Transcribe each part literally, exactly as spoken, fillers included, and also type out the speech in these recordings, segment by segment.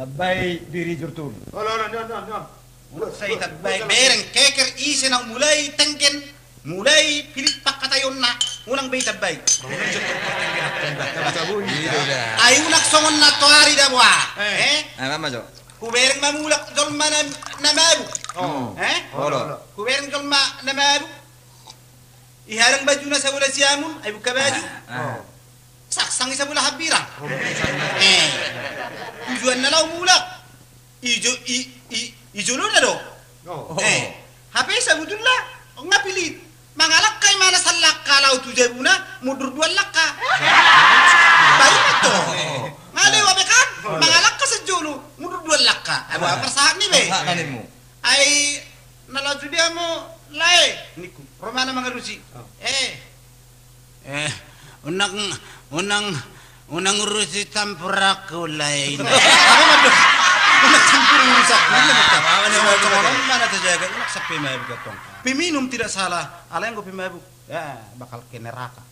Tambai diri jurtun. Olo, olo, nion, nion, nion. Unang sai tambai, bereng keker ise na mulai tenggen, mulai pilit pangkataionna, unang be itambai. Ai unang songon na toari da boha. Eh. Eh? Ah, ma jo. Hubereng ma mulak jolma na, na mabuk. Oh. Eh? Olo, olo. Hubereng jolma na mabuk. Iharang bajuna sabola siamun, ai buka baju. Ah, ah. Saksang i sabola hambirang. Eh. Tujuanna laho mulak. I jo-, i, i, i jolona do. Oh. Eh. Hape sabutulna, nga pilit. Mangalangka imana sallangka laho tu jabuna, mundur dua langka. Baik to. Nga lewat be kan? Mangalangka sejolo, mundur dua langka. Ai boha parsahat ni be. Parsahat ni mu. Ai na laho tu dia mo lae, ningku. Ro ma na mangalusi. Eh. Eh, unang, unang, unang urusi campuranku lae. Unang campur urusanku. Unang campur urusanku. Unang campur urusanku. Unang sampe mabuk tong. Peminum tidak salah, alai anggo pemabuk, ya, bakal ke neraka.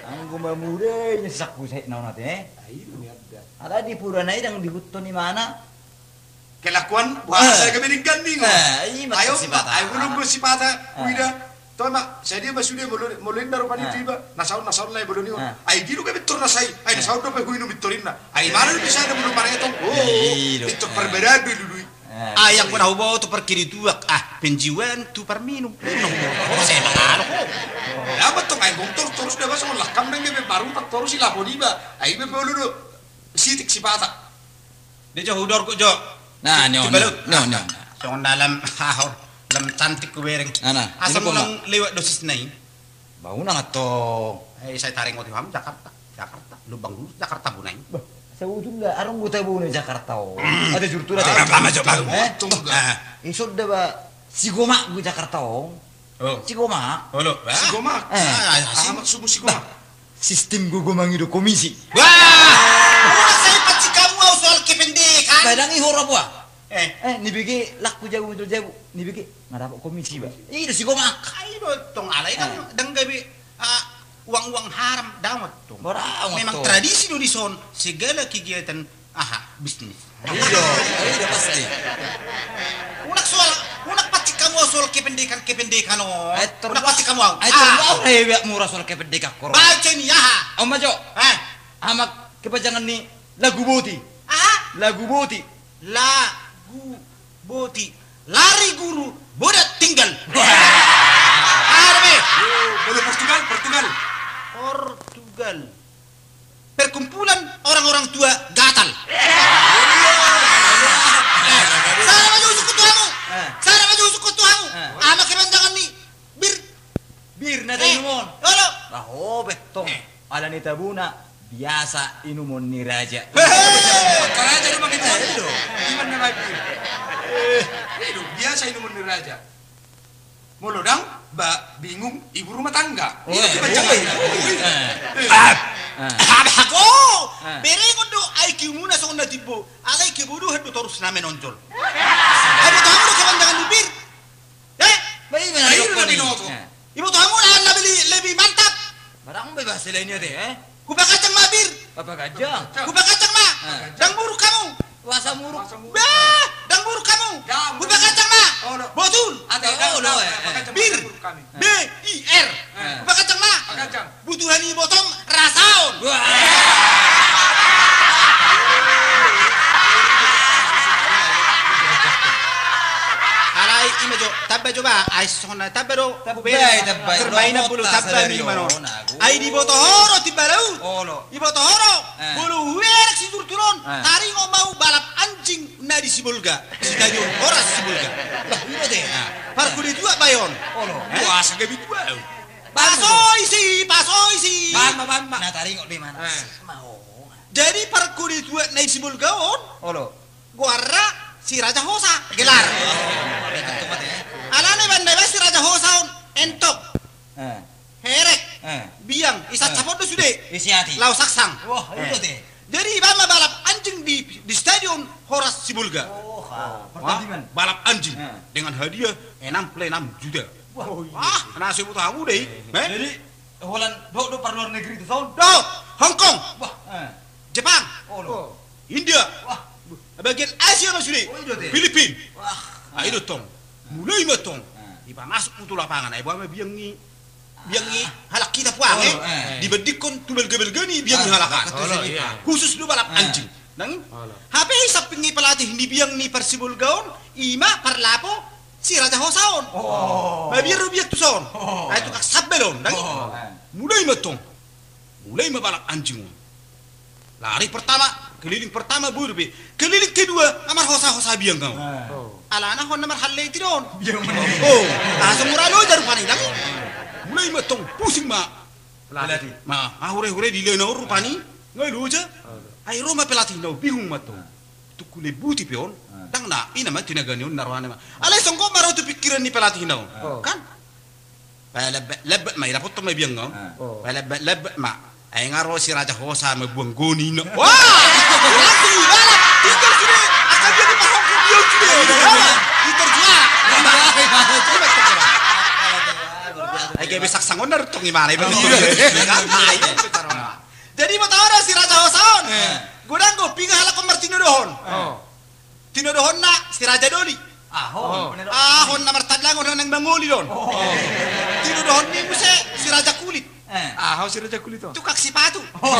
Anggo mamudai ni sakku sai naon ate, eh? Alai di pura na i ndang dihuthon imana. Kelakuan boha, eh, sai gabe denggan ningon. Eh, ima sipata. Ai, ai, ulung sipata, eh, huida. Toma, sai dia ma sude molo, molo inna rupani tu iba. Na saut, na saut na i bolon i. Eh. Ai dia do gabe tor na sai. Ai na saut dope huinum i tor inna. Ai mana do bisa ada molo paretong. Oh, pintor parbadaan do i lului. Eh. Ai anggo na huboto parkiri tuak, ah, penjiwaan tu parminum. Ima huboto. Sai mangalok ho. Ya betul, ai gong tor, torus da basa molo kam nang gabe baru tak torus i lapon iba. Ai iba pe olo do. Sitik sipata. Dia jo hudor kok jo. Nah, nyo, nyo, nyo, nyo. Songon dalam hahor, dalam cantik ku bereng. Nah, nah. Asa unang lewat dosis na i. Ba unang antong. Eh, sai taringot hamu Jakarta, Jakarta, lubang bulus Jakarta bona i. Bah, sabutulna arong gota bona Jakarta on. Ada jurtun ada. Apa ma jo baru? Eh? Ison da ba sigomak gu Jakarta on. Oh. Sigomak. Olo, bah. Sigomak. Eh. Ah, ah, ah, maksudmu sigomak. Bah, sistem gogomang i do komisi. Wah! Wah, sai pancing hamu au soal kependekan. Ba ndang i hora boha. Eh. Eh, nibege laho jabu, jabu. Nibege nga dapot komisi ba. I do sigomak. Ai do tong alai ndang, eh, ndang gabe, ah, uang-uang haram daong tong. Memang tradisi do dison segala kegiatan. Aha, bisnis. Iya, iya pasti. Unang soal, unang pancing hamu au soal kependekan, kependekan on. Unang pancing hamu au. Ai terlalu au hebat murah soal kependekan koro. Baca ni aha? Au ma jo. Eh. Amak kepanjangan ni lagu boti. Aha? Lagu boti. Lagu boti. Lari guru, bodat tinggal. Aha be? Molo Portugal, Portugal. Portugal. Perkumpulan orang-orang tua gatal. Eh, sada ma jo husungkun tu hamu. Eh. Sada ma jo husungkun tu hamu. Eh. Amak kepanjangan ni bir. Bir na tainumon. Olo. Bah, ho bettong. Eh. Ala ni tabuna biasa inumon ni raja. Hehe. Raja do mangido. Iman na baik. Eh, biasa inumon ni raja. Molo ndang, ba bingung ibu rumah tangga. Oh, iya, iya, baca iya, kan? Iya. Eh. Ah. Ah. Abah ko! Ah. Berengon do I Q muna songon na timbo. Alai kebodohan do torus na menonjol. Ai iboto hamu do kepanjangan ni bir? Eh? Ba i ma na binoto. Iboto hamu na lebih, lebih mantap. Barang be bahasa lain ya deh, eh? Hupaganjang ma bir. Hupaganjang. Hupaganjang ma. Ah. Ndang muruk hamu. Bah, ndang muruk hamu. Hupaganjang ma. Botul. Bir. B I R. Hupaganjang ma. Butuha ni ibotom rasaon. Wah. Alai ima jo, tamba jo ba, ai songon na tamba do. Tamba, tamba. Termaina bulu tamba ni mano. Ai diboto ho do timbalaut. Olo. Iboto ho do. Eh. Molo hubereng si jurtun on, eh, taringot ma au balap anjing na di Sibolga, Stadion Horas Sibolga. Bah, i do te. Parkude tua bayon. Olo. Eh? Puasa gabi tua. Pasoi si, pasoi si. Bamba, bamba. Na taringot be mana? Eh. Jadi parkude tua na di Sibolga on. Olo. Goarna si Raja Hosa, gelar. Oh, betul, betul, ya. Alana banda ba si Raja Hosa on, entok. Eh. Herek. Eh. Biang, i sansapon do sude. Isi ati. Laho saksang. Wah, i do te. Jadi iba ma balap anjing di, di Stadion Horas Sibolga. Oh, ha. Wah, pertandingan balap anjing. Eh. Dengan hadiah enam puluh enam juta. Wah, na so iboto hamu do i. Eh. Jadi holan dohot do par luar negeri tu son? Dohot, Hong Kong. Wah. Eh. Jepang. Olo. India. Wah. Bagian Asia ma sude. Oh, i do te. Filipin. Wah. Ah, i do tong. Mulai ma tong. Ah. Dipamasuk ma tu lapangan, ai boha ma biang ni, biang ni halak hita puang, eh. Olo, eh. Dibandingkon tu balga-balga ni biang ni halak an. Olo, iya. Khusus do balap anjing. Nang i? Olo. Hape i samping ni pelatih ni biang ni Parsibolga on, i ma parlapo si Raja Hosa on. Oh. Mabiar do biang tu son. Oh. Ai tukang sambal on, nang i? Oh, eh. Mulai ma tong. Mulai ma balap anjing on. Lari pertama, keliling pertama boi dope. Keliling kedua, na marhosa-hosa biang au. Eh. Oh. Alana hon na marhalleti do on. Biang mana? Oh, langsung muralo jaru pani lagi. Mulai ma tong pusing ma. Pelatih. Ma, ah, hure-hure di lena on rupani. Ngai loja. Oh. Ai ro ma pelatih na on, bingung ma tong. Tung hulembuti pe on. Eh. Ndang na, i na ma tinaga ni on na rohana ma. Alai songgop ma ro tu pikiran ni pelatih na on. Oh. Kan? Palebbet-lebbet ma, i dapothon ma biang on. Ah. Oh. Palebbet-lebbet ma. Ai nga ro si Raja Hosa mambuang goni na. Wah! Langsung ibalap. Tinggal sude. Akan dia dipaham ke dia sude. Tinggal sude. Ai gabe saksang on na rutong imana iba. Iya. Kan? Ah, iya, bicara on. Jadi mataona si Raja Hosa on. Eh. Godang do, piga halak on martinodohon. Oh. Tinodohonna si Raja Doli. Ah, ho. Oh. Ah, hon na martandang on, nang mangoli do on. Oh. Tinodohon ni muse si Raja Kulit. Eh. Ah, ho si Raja Kulit on. Tukang sipatu. Oh.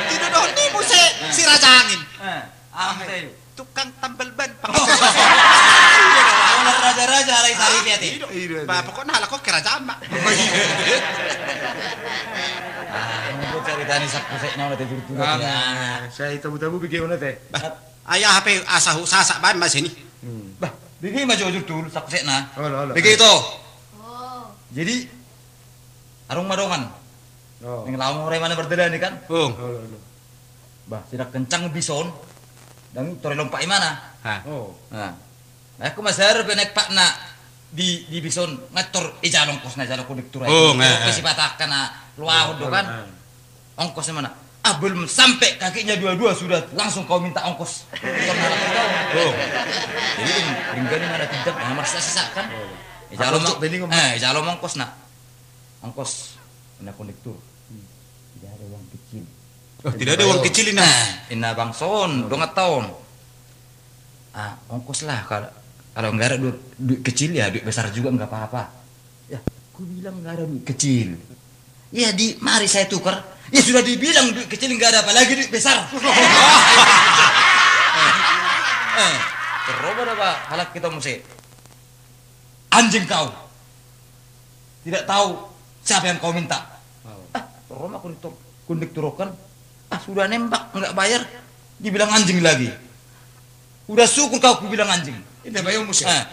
Tinodohon ni muse si Raja Angin. Eh. Ah, muse. Tukang tambal ban. Oh. Raja-raja alai sari piati. Ba, pokokna halak on kerajaan ma. Ah, ini cerita ni saku sek nau na te jurtu. Ah, saya tabu-tabu bikin mana te. Bah. Ai aha pe asa husasak baen ma sian i. Hmm. Bah, bege ma jo jurtu, saku sek na. Olo, olo. Bege to. Oh. Jadi adong ma dongan. Oh. Naeng laho ma hurang imana mardalani kan. Oh. Olo, olo. Bah, sian kencang bis on. Ndang tore lompak imana. Ha. Oh. Nah. Nah, aku masar pe naeng patna di, di bis on, nga tor ijalo ongkosna, ijalo konduktur ai. Oh, nga. Pe sipata angka na luahon do kan. Olo, olo. Ongkos mana? Ah, belum sampai kakinya dua-dua sudah langsung kau minta ongkos. Oh. Jadi deng-, denggan ni mana tidak, nah, merasa sesak kan? Oh. Ijalo ma-, eh, ijalo ma ongkosna. Ongkos, inna konduktur. Hmm. Tidak ada uang kecil. Oh, tidak ada uang kecil, inna. Eh, inna bangso on, dongan ta on. Ah, ongkos lah, kalau, kalau nggak ada duit, duit kecil ya, duit besar juga nggak apa-apa. Ya, ku bilang nggak ada duit kecil. Ya, di mari saya tukar. Ya, sudah dibilang duit kecil nggak ada, apalagi duit besar. Eh, terroba dah, Pak, halak kita muse. Anjing kau. Tidak tahu siapa yang kau minta. Oh. Ah, terroba konduktur, konduktur kan. Ah, sudah nembak, nggak bayar, dibilang anjing lagi. Udah syukur kau kubilang anjing. Inna bayo muse. Eh,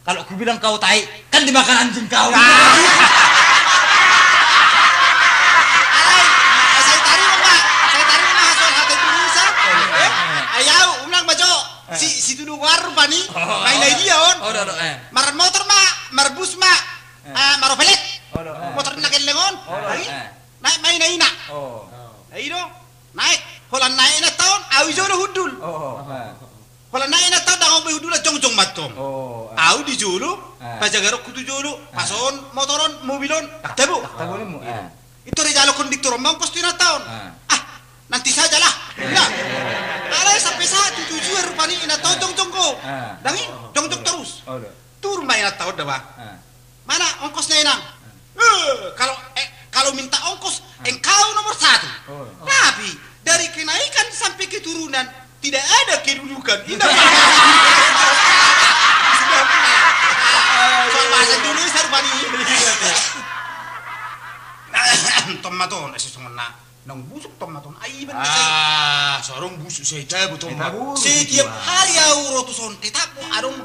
kalau kubilang kau tai, kan dimakan anjing kau. Ah. Alai, eh, sai tarima ma, sai tarima ma hasoal hata turusan. Eh, ai au, unang ma jo. Eh. Si, si tudu goar rupani, oh, main idea on. Oh, do, do, eh. Marmotor ma, marbus ma, eh, ah, maropelet. Oh, do, eh. Motor na gelleng on. Oh, do, eh. Naik main ina. Oh. Ai do. Naik, holan naik inanta on, au i jolo hundul. Oh, oh, eh. Holan naik inanta on, ndang on be hundul, jongjong ma tong. Oh, eh. Au di jolo, eh, pajagar on tu jolo, eh, pas on motor on, mobil on, tak tabo. Tak tabo ni mu, eh. Itu re jalo konduktur on ma ongkos tu inanta on. Eh. Ah, nanti saja lah. Eh. Nah. Alai sampe sahat tu tujuan rupani inanta on jongjong do. Eh. Ndang i, jongjong terus. Oh, do. Turun ma inanta on da ba. Eh. Mana ongkosnya, Inang? Eh, kalau, eh, kalau minta ongkos, engkau nomor satu. Oh. Tapi dari kenaikan sampai keturunan, tidak ada kedudukan. Inang. Soal bahasa Indonesia rupani. Tong ma tong, eh, si songon na. Naung busuk tong ma tong, ai iban. Ah, sai so adong busuk, sai tabo tong ma. Setiap hari au ro tu son, tetap adong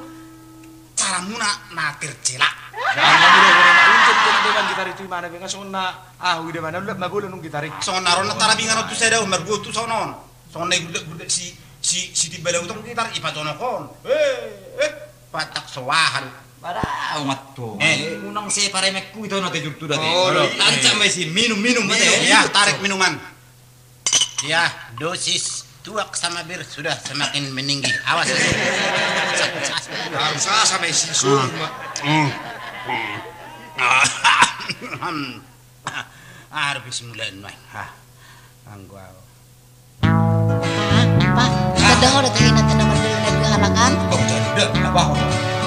caramuna na tercela. Jangan mula-mula na unjuk tong dengan gitar itu, imana be nga songon na, ah, uida mana ulat ma bola nung gitar i. Songon na ro na tarabingan on tu sada on, marbuat tu son on. Songon na i guldak-guldak si, si, si Timbalau tong gitar i pajonok on. Eh, eh, patak so aha do. Pada au matto. Eh. Unang se paremeku ito na tejur tu date. Oh, tancap ma isi, minum, minum, minum, ya, tarik minuman. Ya, dosis tuak sama bir sudah semakin meninggi. Awas. Harus sama isi suruh, Mak. Hmm. Hmm. Ah, bismillah, Mak. Ah, anggo au. Pak, tanda ho do tahe na tanda mardoli na dua halak an. Oh, jadi da, apa ho?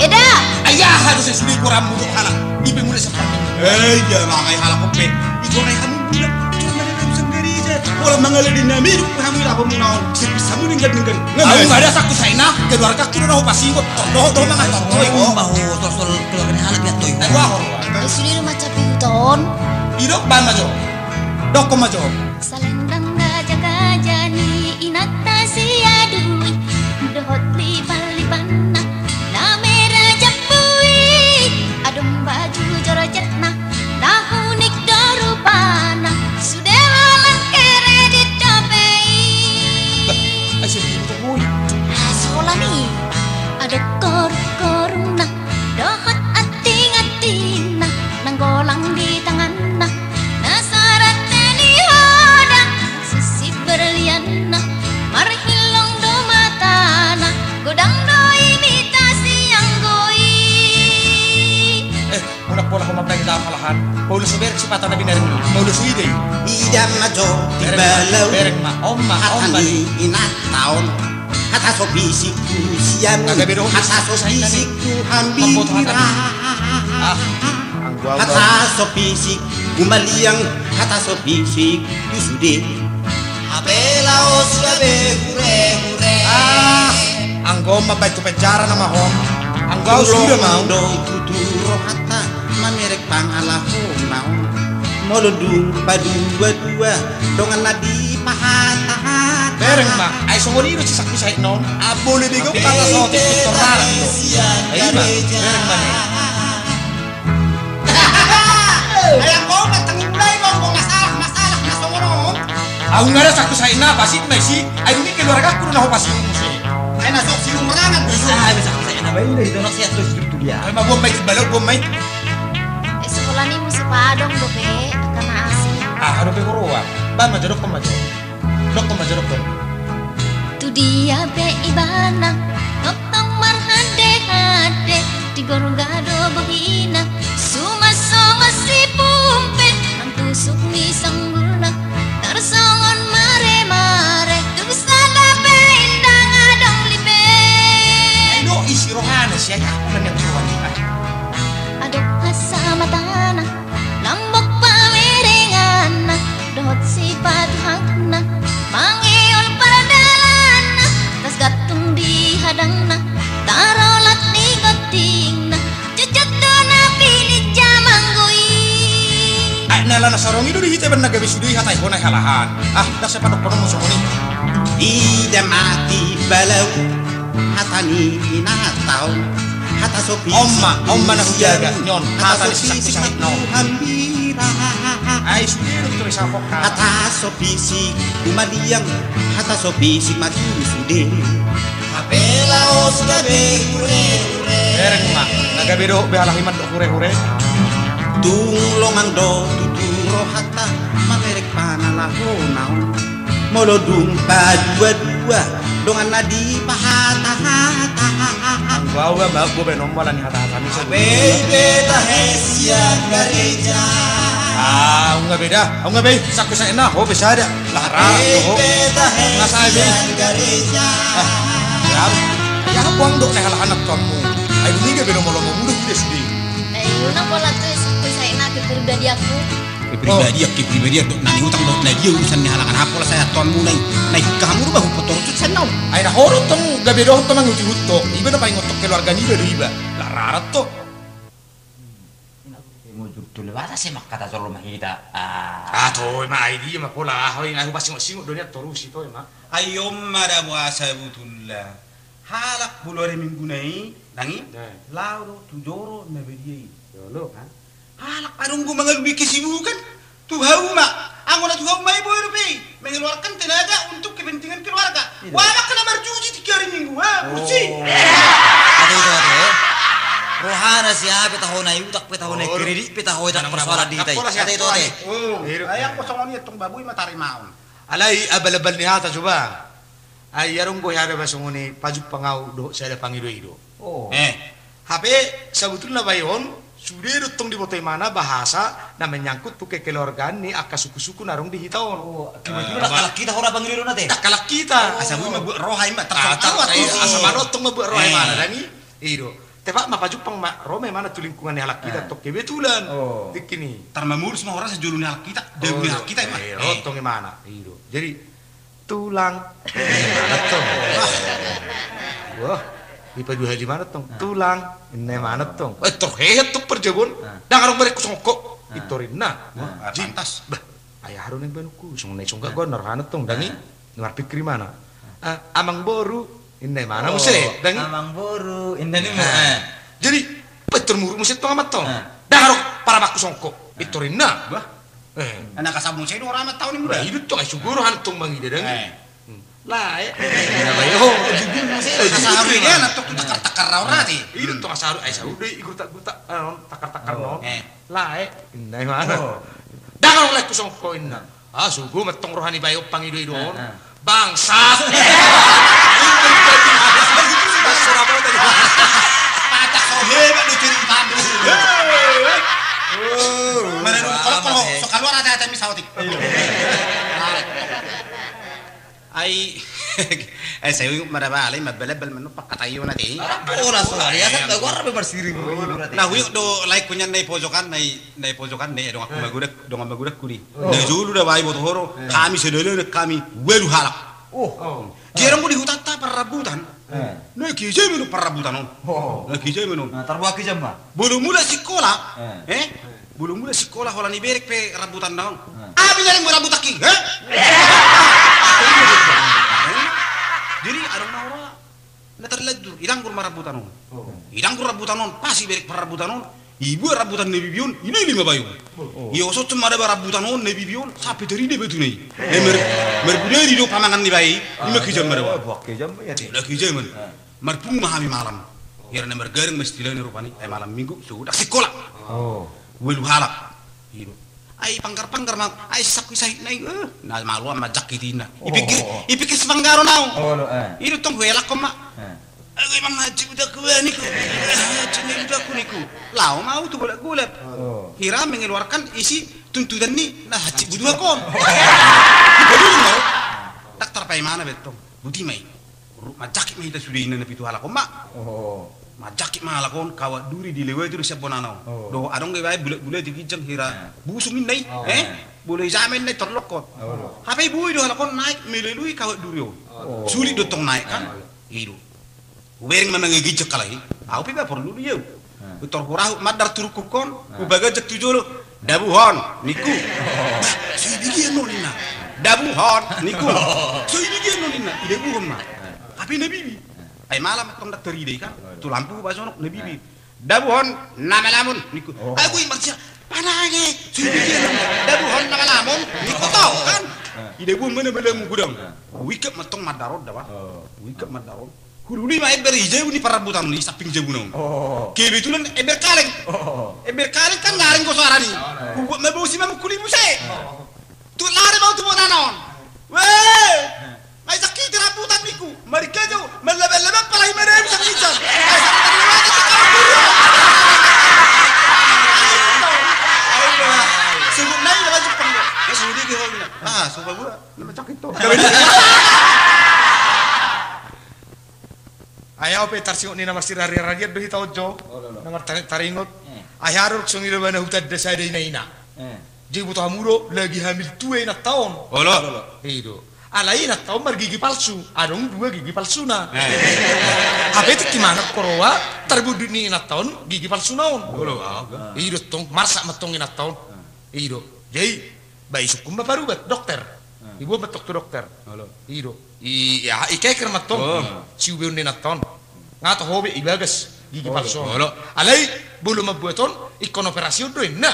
Eda! Ai aha do sai sude goarmu dohot halak. Ipe mula seperti. Eh, iya, mangai halak ope. Igorai hamu mula. Cuma ada urusan gereja. Pola mangala di nami, duk hamu ira hamu naon. Sirpis hamu denggan-denggan. Au nunga ada saku saina, keluarga ku do na ho pasinggot. Dohot, dohot mangan. Dohot, dohot. Bahu, tol, tol, keluarga ni halak ya, toy. Aduh, ah, horor. Sude do macapi huta on. Idok, baen ma jo. Dokkon ma jo. Salendang gaja-gaja ni inanta si Adui, dohot liban-libanna na mera jambu i, adong baju jorjetna na unik do rupana, sude holan kredit dope i. Bah, ai sai di huta boi. Hasolan i, adong koru-koruna, dohot anting-antingna, nang golang di tanganna, na sarate ni hoda, sisip berlianna, marhilong do matana, godang do imitasi anggo i. Eh, unang pola ho mambahen halahan. Paulus bereng sipata na binahen. Paulus ida i. Ida ma jo, bereng ma, tibalau. Bereng ma, on ma, on ma. Hata ni inanta on. Hata so pisik tu sian. Hata so pisik tu hambira. Ah, anggo au. Hata so pisik tu maliang, hata so pisik tu sude. Hape laos gabe hure-hure. Ah, anggo mambahen tu penjara nama ho. Anggo au suda ma au. Tutu rohanta mamereng pangalaho na on. Molo dung padua-dua dongan na dipahata-hata. Bereng ma, ai songon i do si saku saitna on. Ah, bole be gok kata so titik torara do. Ai ma, bereng ma ne. Ai anggo on, tanggung mulai do, anggo masalah, masalah na songon on. Au nunga ada saku saitna, pasit ma isi. Ai dung i keluarga ku do na ho pasit muse. Ai na sok silumerangan. Ai bisa saku saitna baen do, itu na siat tu situ dia. Ai ma buan ma i, balok buan ma i. Eh, sekolah ni muse padong dope, angka na asing. Ah, dope huroha. Baen ma jo, dokkon ma jo. Dokkon ma jo, dokkon. Tu dia pe ibana, tongtong marhande-hande, tigorga do bohina, suman songon si pumpe, nang tusuk ni sanggulna, tarsongon mare-mare, tu sada pe ndang adong lipe. Ai do isi rohana, si ai apa na nian rohana. Adong hasa matana, lambok pamerenganna, dohot sipatu hangna, mangeol pardalanna, tas gantung di hadangna, tarolat ni gontingna, cucut do na pinit jamanggo i. Ai na ala na sarong i do di hita, baen na gabe sude i hata i, hona i halahan. Ah, ndang sai padokkononmu songon i. Ida ma tibalau. Hata ni inanta on, hata so pisik. On ma, on ma na hujaga, nion, hata ni si saku saitna on. Ai sude do tu risa pokka. Hata so pisik tu maliang, hata so pisik ma tu sude. Hape laos gabe hure-hure. Bereng ma, na gabe do be halahi mandok hure-hure. Tung longang do tutu rohanta, mamereng pangalaho na on. Molo dung padua-dua dongan na dipahata-hata. Anggo au ma, au bobe nombo ala ni hata-hata ni. Hape pe tahe sian gareja. Ah, au nunga be da, au nunga be, saku saitna, ho be sada. Lah ra, ho. Hape pe tahe sian gareja. Ah, ya, ya, buang dok na halahan na tuanmu. Ai dung i gabe do molo mamudah dia sude. Eh, unang pola tu saku saitna kepribadianku. Kepribadian, kepribadian, dohot na niutang, dohot na dia urusan ni halak an, hape pola sai antonmu na i, na i hamu do bahu potorus sen naon. Ai na ho do tong gabe dohot tong mangihuthon, iba na paingothon keluarga niba do iba. Lah rarat to. Mujur tu lewat asa mangkata jolo ma hita. Ah, to ma ai dia ma pola, ah, oi, na hupasingot-singot do nian torusi to ma. Ai on ma da boasa butulla. Halak bulu ari Minggu na i, nang i, lao do tu joro na badia i. Jolo. Halak adong do mangalului kesibukan, tu hauma, anggo na tu hauma i boi dope i, mengeluarkan tenaga untuk kepentingan keluarga. Wah, maka na marjuji tingki ari Minggu, ha, kursi. Ate ito, ate. Rohana si aha pe taho na i, utak pe taho na i, kredit pe taho i, tak persoalan di hita i. Ate ito, ate. Ai anggo songon i tong babu i ma tarimaon. Alai abal-abal ni hata coba. Ai adong do hata ba songon i pajumpang au dohot sada pangido-ido. Eh, hape sabutulna bae on, Sude do tong diboto imana bahasa na menyangkut tu kekeluargaan ni angka suku-suku na adong di hita on. Oh, kebetulan ndang halak hita, hora pangido-ido na te. Ndang halak hita. Asa boi mambuat roha ima, terpaksa. Asa manotong mambuat roha imana, dang i. I do. Tepat ma pajumpang ma, ro ma imana tu lingkungan ni halak hita tong kebetulan. Oh. Tingki ni. Tar mamolus ma hora sajolo ni halak hita, dabu ni halak hita ima. Eh, ro tong imana. I do. Jadi, tulang. Inna imana tong. Wah, dipaduahali imana tong. Tulang. Inna imana tong. Eh, torhehet tong parjabuon. Ndang adong berengku songko. Intor inna. Wah, pantas. Bah, ai aha do naeng baenonku. Songon na i songgak gon na rohana tong. Dang i. Marpikir imana. Ah, amang boru. Inna imana muse. Dang i. Amang boru. Inna ni mu. Jadi, bah, intor muruk muse tong amang tong. Ndang adong paramakku songko. Intor inna. Bah. Eh. Anak kasam muse do hora ma taon i muda. Bah, i do tong, ai sugo rohana tong mangida dang i. Eh. Lae. Asa haru i dia na tong tu takar-takar na hora ti. I do tong asa haru, ai saur do i gurtak-gurtak, eh, takar-takar na on. Eh. Lae. Inna imana. Ndang adong laengku songko inna. Ah, sugo ma tong roha ni bae on pangido-ido on. Bangsat. Hebat do cerita. Mana do, kalau, kalau so kaluar ate-ate mi saotik. Ai, ai, sai ujuk ma da bale, mabal-abal manuk pakataion ate. Ora so, ya kan, gua rabe marsiring. Na ujuk do laengku nian na i pojokan, na i, na i pojokan, na i donganku magodang, dongan magodangku di. Na jolo da bae boto ho do, hami sada dalanan hami, ualu halak. Dia adong do di hutanta parrambutan. Na kejam do parrambutan on. Na kejam do. Na tarbuat kejam ma. Molo mulak sikola, eh? Molo mulak sikola holan iberek pe rambutan na on. Aha pe nyareng rambutan ki, eh? Jadi adong na hora na terlanjur, idanggur ma rambutan on. Idanggur rambutan on, pas iberek parrambutan on, ibuat rambutan na bibi on, iniling ma bae on. Iosothon ma daba rambutan on na bibi on, sampe tarida batu na i. Eh, mar-, marbudari do pamangan ni bae i, ima kejam ma daba. Buat kejam ma i ate. Na kejam ma. Marpungu ma hami malam. Hira na margadang ma istilahna rupani, ai malam minggu, so godang sikola. Ualu halak. I do. Ai panggar-panggar ma, ai sisakki sahit na i, eh, na malo ma manjangkiti inna. Ipikir, ipikir si panggaro na on. I do tong huelakkon ma. Ago imang haji budaku, eh, niku. Haji ni budaku niku. Lao ma au tu golap-golap. Hira mengeluarkan isi tuntutan ni na haji budaku on. Daktar paimana be tong. Boti ma i. Ru-, manjangkit ma hita sude inna na pitu halak on ma. Manjangkit ma halak on, kawat duri dilewati do sian bonana on. Dohot adong do ibaen bulat-bulat di ginjang hira. Busung inna i, eh? Bolo ijama inna i torlongkot. Hape boi do halak on naek melalui kawat duri on. Sulit do tong naek kan? I do. Hubereng ma mangae ginjang halak i. Au pe ba porlu do i au. Hutor hurahut mandar tu rungkungkon, hupaganjang tu jolo. Dabuhon, ningku. So ibegean on inna. Dabuhon, ningku. So ibegean on inna. Idabuhon ma. Hape na bibi. Ai malam tong ndang tarida i kan. Tu lampu hupajonok na bibi. Dabuhon na malamon, ningku. Ago imang sia. Panange. So ibegean on. Dabuhon na malamon, ningku tong kan. Idabuhon ma na malamon godang. Huikap ma tong mandar on da ba. Huikap mandar on. Hulului ma ember i jabu ni parrambutan on i samping jabuna on. Kebetulan ember kaleng. Ember kaleng kan nyaring do soarana i. Hubuat ma bosi mamungkuli muse. Tu lari ma au tu bonana on. Weh! Manjangkiti rambutan ningku. Marikejou, mallaba-laba pala i ma da i bisa ginjang. Ai, sara tadi lewat itu kau dulu. Sebut nai na baju pang. Sude ke ho ina. Ah, sumpah gua. Na manjangkit to. Ai au pe tarsingot ni na marsirari-rarian do hita on jo. Na martaringot-taringot. Ai aha do songon i do ba na hutanda sada ina-ina. Jadi boto hamu do lagi hamil tua inanta on. Olo. I do. Alai inanta on margigi palsu. Adong dua gigi palsuna. Hape tingki mangan koroa tarbundut ni inanta on gigi palsuna on. Olo. I do tong marsak ma tong inanta on. I do. Jadi ba isungkun ma parubat dokter. Ibuat ma tong tu dokter. I do. I, ya, ikeker ma tong. Siubeon ni inanta on. Nga toho be ibagas gigi palsu on. Alai bolo mambuat on ingkon operasi on do inna.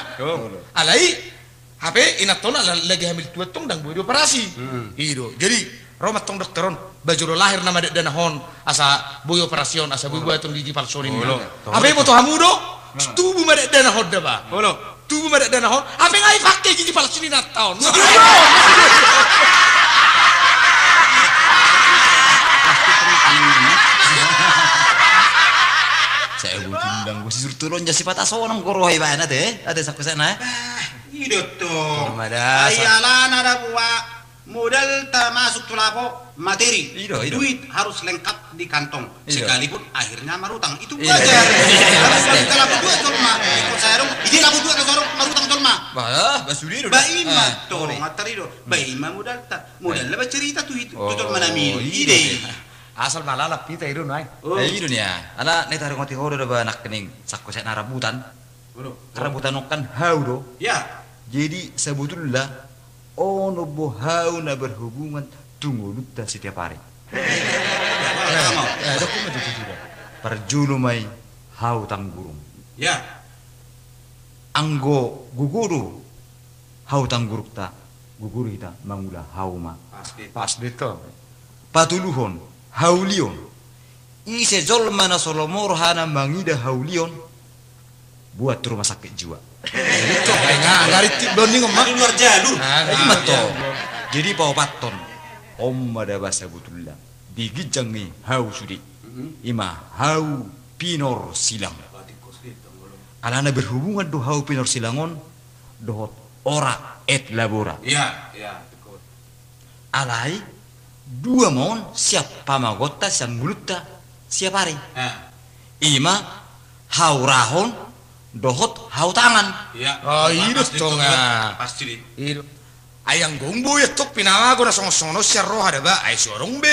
Alai hape inanta on ala lagi hamil tua tong ndang boi dioperasi. I do. Jadi ro ma tong dokter on. Ba jolo lahir nama dakdanak on asa boi operasi on asa boi buat on gigi palsu on inna. Hape boto hamu do. Tubu ma dakdanak on da ba. Tubu ma dakdanak on, hape nga ipake gigi palsu ni inanta on. Saya butuh undang gua sisur Tulon ja sipata sonang guru hai baen ate, ate sakku sena. Ah, i do tong. Ai alana da buha modalta masuk tu lapo materi. Duit harus lengkap di kantong. Sekalipun akhirnya marutang. Itu wajar. Harus di lapo dua jolma. Ikut saya dong. Ide lapo dua jolma marutang jolma. Bah, bah sude do. Bah ima tong, materi do. Bah ima modalta. Modalna bah cerita tu jolma nami. Ide. Asal malalap hita i do nuaeng. I do nia. Ala na taringoti ho do da bah nangkining sakku sena rambutan. Rambutan on kan hau do. Jadi sebetulna ono bo hau na berhubungan tu ngolunta setiap hari. Parjolo ma i hau tanggurung. Anggo gogo do hau tanggurungta, gogo do hita mangula hau ma. Pas do tong. Patoluhon, haulion. Ise jolma na so lomo rohana mangida haulion, buat rumah sakit jiwa. Jadi paopathon, on ma da bah sebetulna di ginjang ni hau sude. Ima hau pinor silang. Alana berhubungan do hau pinor silang on dohot ora et labora. Alai dua ma on sian pamagonta, sian ngolunta setiap hari. Ima hau urahon dohot hau tangan. I do tong. Ai anggo umboan tong pinamago na songon-songon on sian roha da bah, ai so adong be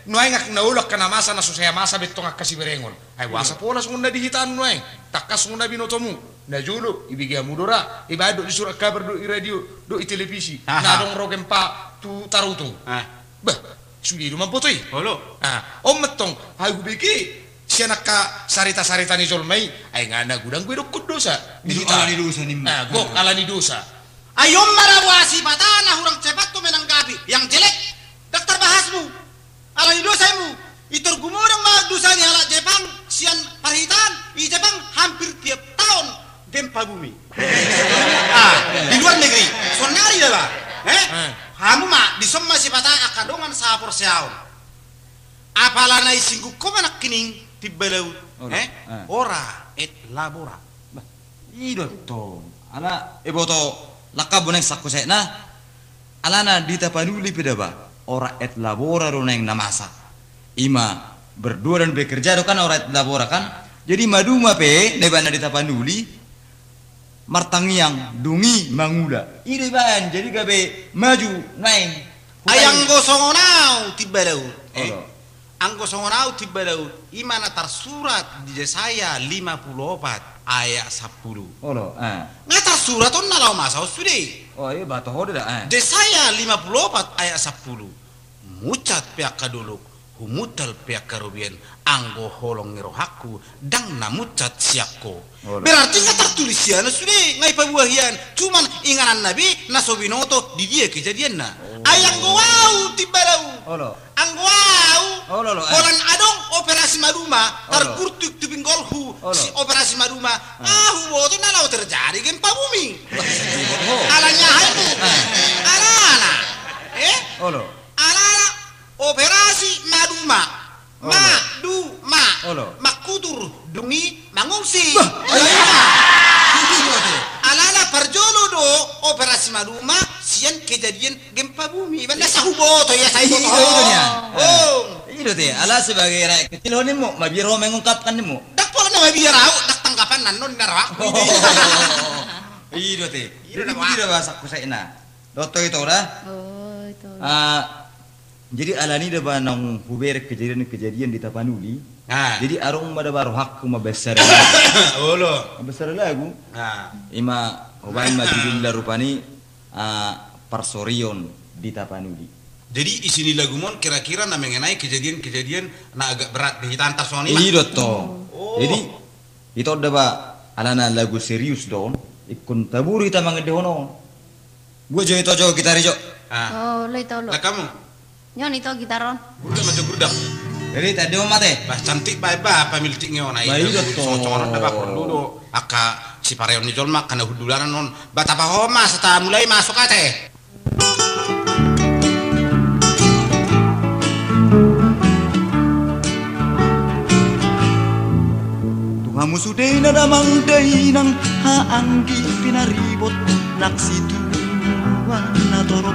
nuaeng angka na olo, angka na masa, na so sai masa be tong angka siberengon. Ai boasa pola songon na di hita nuaeng, tangkas songon na binotomu. Na jolo ibege hamu do ra, ibaen dohot di surat kabar, dohot i radio, dohot i televisi, na adong ro gempa tu Tarutung. Bah, sude do mamboto i. On ma tong, ai hubege sian angka sarita-sarita ni jolma i, ai nga na godang be dokkon dosa. Gok ala ni dosa. Ai on ma da buha sipata na hurang cepat tu menanggapi yang jelek. Daktar bahasmu. Ala ni dosa imu, i tor gumodang ma dosa ni halak Jepang sian parhitaan, i Jepang hampir tiap taon gempa bumi. Di luar negeri, sonari da bah. Hamu ma, dison ma sipata angka dongan sahaporseaon. Apala na isinggung ho ma nangkining timba laut. Ora et labora. I do tong. Ala iboto langkam bo nuaeng sakku sena. Alana di Tapanuli pe da bah ora et labora do nuaeng na masa. Ima berdua dan bekerja do kan ora et labora kan. Jadi maduma pe na ibaen na di Tapanuli martangiang, dung i mangula. I do ibaen, jadi gabe maju nuaeng. Ai anggo songon au timba laut. Anggo songon au timba laut, ima na tarsurat di Jesaya lima pulu opat ayat sampulu. Nga tarsurat on na laho masa on sude. Jesaya lima pulu opat ayat sampulu. Muncat pe angka dolok, humuntal pe angka robean, anggo holong ni rohangku, ndang na muncat sian ho. Berarti nga tartulis hian on sude, nga ipaboa hian. Cuman ingananna be na so binoto di dia kejadianna. Ai anggo au timba laut. Anggo au, holan adong operasi maduma, targurtuk tu pinggolhu si operasi maduma. Huboto na laho terjadi gempa bumi. Alana aha i? Alana. Alana operasi maduma. Maduma. Mangkutur, dung i mangungsi. Alana parjolo do operasi maduma sian kejadian gempa bumi. Iba na sai huboto, ia sai huboto. I do te, ala sebagai rakyat kecil ho nimmu, mabiar ho mengungkapkan nimmu. Ndang pola na mabiar au, ndang tanggapan na annon na rohangku. I do te. I do ba sakku sena. Dohot ho ito da. Jadi alani da ba naung huberek kejadian-kejadian di Tapanuli. Jadi adong ma da ba rohangku mambesar lagu. Mambesar lagu. Ima hubaen ma judulna rupani Parsorion di Tapanuli. Jadi isi ni lagumon kira-kira na mengenai kejadian-kejadian na agak berat di hita antar songon i ma. I do tong. Jadi ito da ba alana lagu serius do on, ingkon taburu hita mangendehon on. Bua jo ito jo gitar i jo. Olo ito olo. Lakkamu. Nyon ito gitar on. Gurdak ma jo gurdak. Jadi tadi on mate. Bah cantik bae ba pamiltik nge on ai. Bah i do tong. Songon on da ba porlu do angka sipareon ni jolma angka na hundulanan on. Ba tapahoma sata mulai masuk ate. Hamu sude na damang dainang, haha anggi pinaribot, nang situan na torop.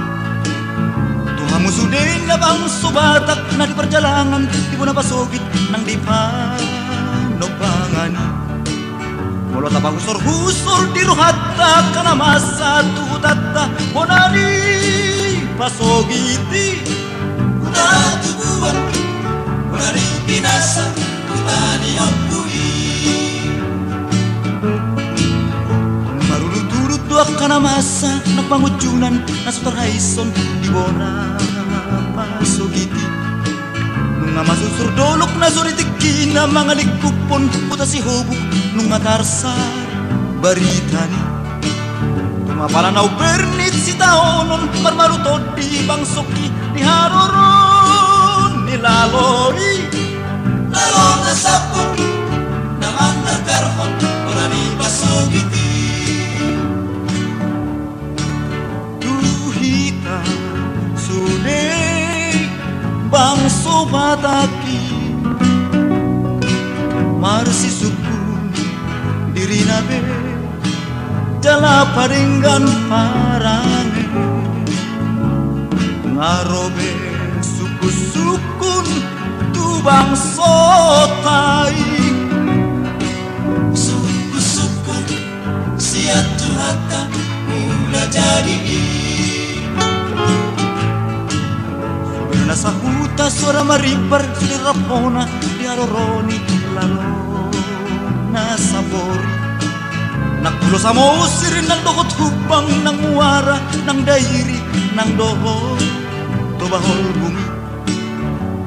Tu hamu sude na bangso Batak na di parjalangan, di bona pasogit nang di panombangan i. Molo tapahusorhusor di rohanta angka na masa tu hutanta, bona ni pasogit i, huta tubuan, bona ni pinasa, huta ni ompu i. Marudutudut do angka na masa nang pangunjunan na so tarhaison di bona pasogit i. Nunga masunsur dolok na so di tingkina mangalingkuphon huta Sihobuk, nunga tarsa barita ni. Nunga pala na umbernit sitaonon marmaru tondi bangsongki di haroro ni lalo i. Lalo na sambor na mandagarhon bona ni pasogit i. Tu hita sude bangso Batak i, marsisungkun dirina be jala padenggan parange. Nga ro be sungkunsungkun tu bangsonta i. Sungkunsungkun sian Tuhanta mula jadi i. Sude na sahuta so ra marimbar, sude rap hona di haroro ni lalo na sambor i. Nang Pulo Samosir nang dohot Humbang, nang Muara, nang Dairi, nang dohot Toba Holbung i.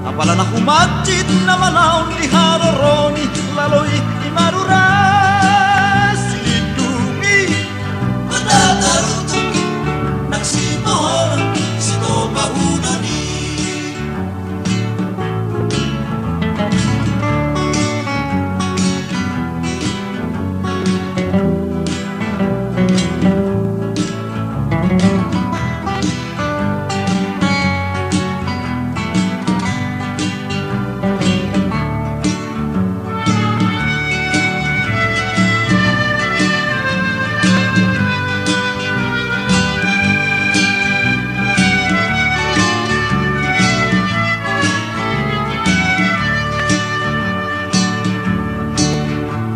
Apala na humanjit na manaon di haroro ni lalo i, i ma rura Silindung i. Huta Tarutung nang Sipoholan, Sitopa Udon i.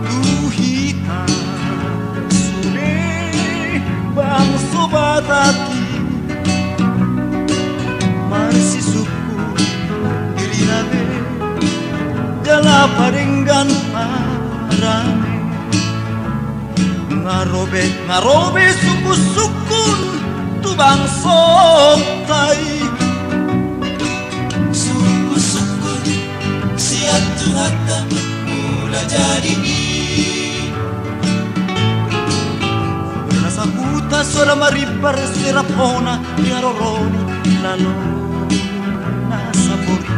Tu hita sude bangso Batak i, marsisungkun dirina be jala padenggan parange. Nga ro be, nga ro be sungkunsungkun tu bangsonta i. Sungkunsungkun sian Tuhanta mula jadi i. Sude na sahuta so ra marimbar, sude rap hona di haroro ni lalo na sambor i.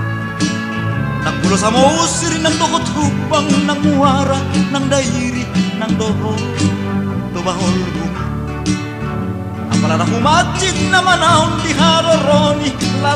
Nang Pulo Samosir nang dohot Humbang, nang Muara, nang Dairi, nang dohot Toba Holbung i. Apala na humanjit na manaon di haroro ni lalo